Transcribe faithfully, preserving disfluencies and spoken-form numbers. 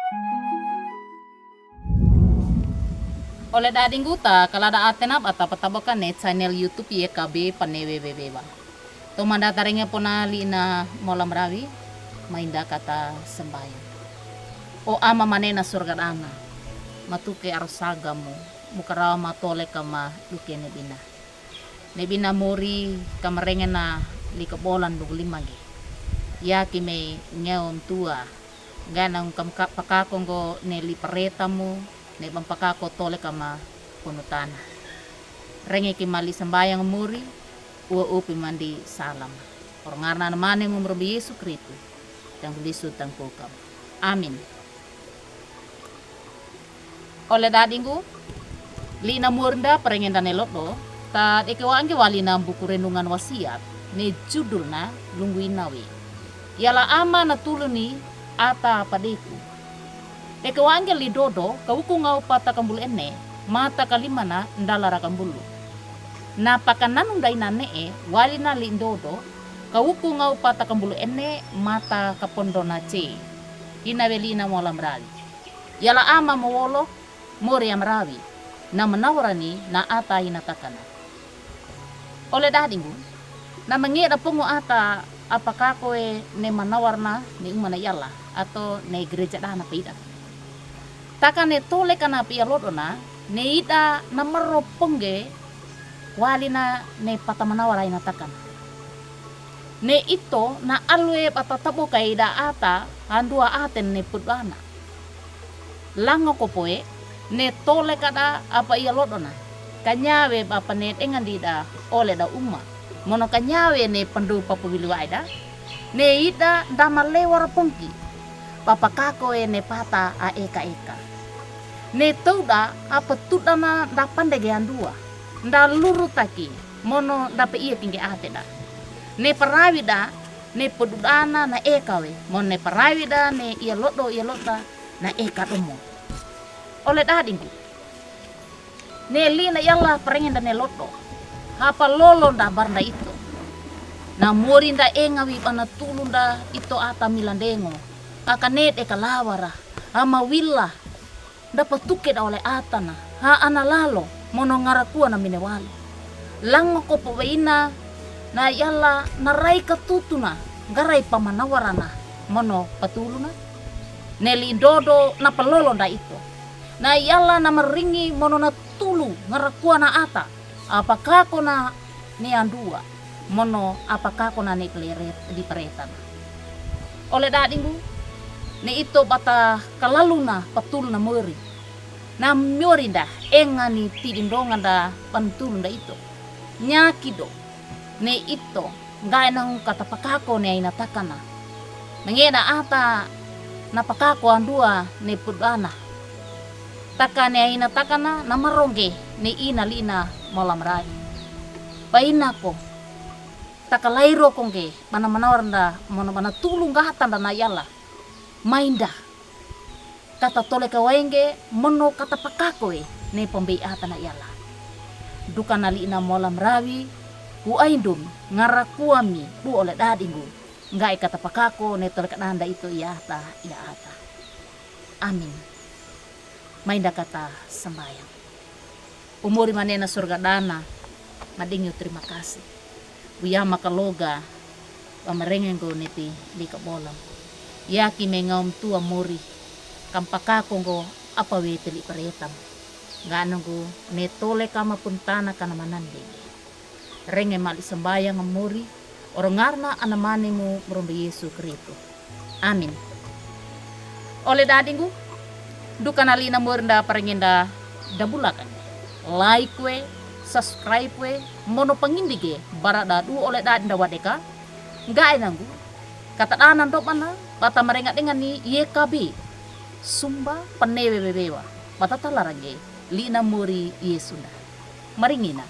Ole dadinggu, ta kalada atena bata pataboka ne channel YouTube Y K B Panewe Wewewa. Toman da tarenge pona lina mola marawi, mainda kata sembayang. O Ama manena surga dana, matuke arosaga mu, mukarawa matole kama duke nebina. Nebina mori kamarengena lika bolan dugu limangge. Yaki me ngeon tua, ngana kamka pakako ngo ne li pareta mu, ne bampakako tole kama punutana. Renge ki mali sembayang mori, ua upi mandi salam. Orongarna namane mu murumbi Yesu Kristu, tanggulisu tangkukam. Amin. Ole dadinggu, lina murinda parengenda ne lodo, ta deke wangge walina buku renungan wasiat, ne judulna lungguina we. Yala ama natuluni ata padeku. Deke wangge li dodo, kawuku ngau pata kambulu ene, mata kalimana ndala ra kambulu. Na pakananu ndaina ne'e, walina li dodo, kawuku ngau pata kambulu ene, mata kapondona ce. Ina we lina mola marawi. Yala ama mowolo, mori amarawi, na manawarani na ata ina takana. Ole dadinggu, na mangeda pongo ata apakako e ne manawarna ne umana yala, ato ne gereja dana paida. Takane tole kana pia lodona, ne ida na maro pongge, walina ne pata manawara ina takana. Ne ito na alwe bata taboka ida ata, andua aten ne pudana. Lango kopoe, ne tole kada apa ia lodona. Kanyawe bapa ne dengan dida ole da uma. Mono kanyawe ne pandu papawili waida. Ne ida ndama lewar pongki. Bapa kako e ne pata a eka eka. Ne tauda apa tudana nda pandege andua. Nda luru taki. Mono nda pe ia kingge ate da. Ne parawi da, ne pedudana na eka we. Mono ne parawi da, ne ia lodo, ia loda, na eka domo. Ole dadinggu. Ne lina yala parengenda ne lodo. Hapa lolo nda barnda ito. Na mori nda enga wi bana tulu nda ito ata milandengo. Aka nede kalawara. Ama wila. Nda patuke da ole atana. Ha ana lalo. Mono ngarakua na minewalo. Lango kopo weina. Na yala na rai katutuna. Ngarai pamanawarana. Mono patuluna. Ne li dodo na palolo nda ito. Na yala na maringi mono na tulu ngarakua na ata. Apakako na ne andua. Mono apakako na ne pleret di paretana. Ole dadinggu. Ne ito bata kalaluna patuluna mori. Na mori nda enga ni tidindonga nda pantuluna ito. Nyakido. Ne ito. Ngae nang kata pakako ne aina takana. Mangena ata na pakako andua ne pudana. Taka ne aina takana na marongge ne ina lina mola marawi. Painako. Taka lairo kongge bana manawar nda mono bana tulu ngata nda na yala. Mainda. Kata tole kawainge, mono kata pakako e, ne pambei ata na yala. Dukana lina mola marawi, hu aindum, ngarakua mi, bu ole dadinggu. Ngae kata pakako, ne tole kadanda ito ia ata, ia ata. Amin. Mainda kata sambayang. Umuri manena surga dana, madingi u terima kasih. Uyama kaloga, pamarenge ngo neti lika bolam. Yaki me ngaum tua mori, kampakako ngo apa we teli paretam. Ngano ngo ne tole kama puntana kana manandege. Renge mali sambayang mori, orongarna anamane mu murumbi Yesu Kristu. Amin. Ole dadinggu, dukana lina mori nda parengenda dabulakan. Like we, subscribe we, mono pangindige, barada du ole dadinda wadeka, ngae nanggu, kata dana ndo mana, bata marenga dengani Y K B, sumba panewe wewewa, bata talarange, lina mori Yesu nda. Maringina.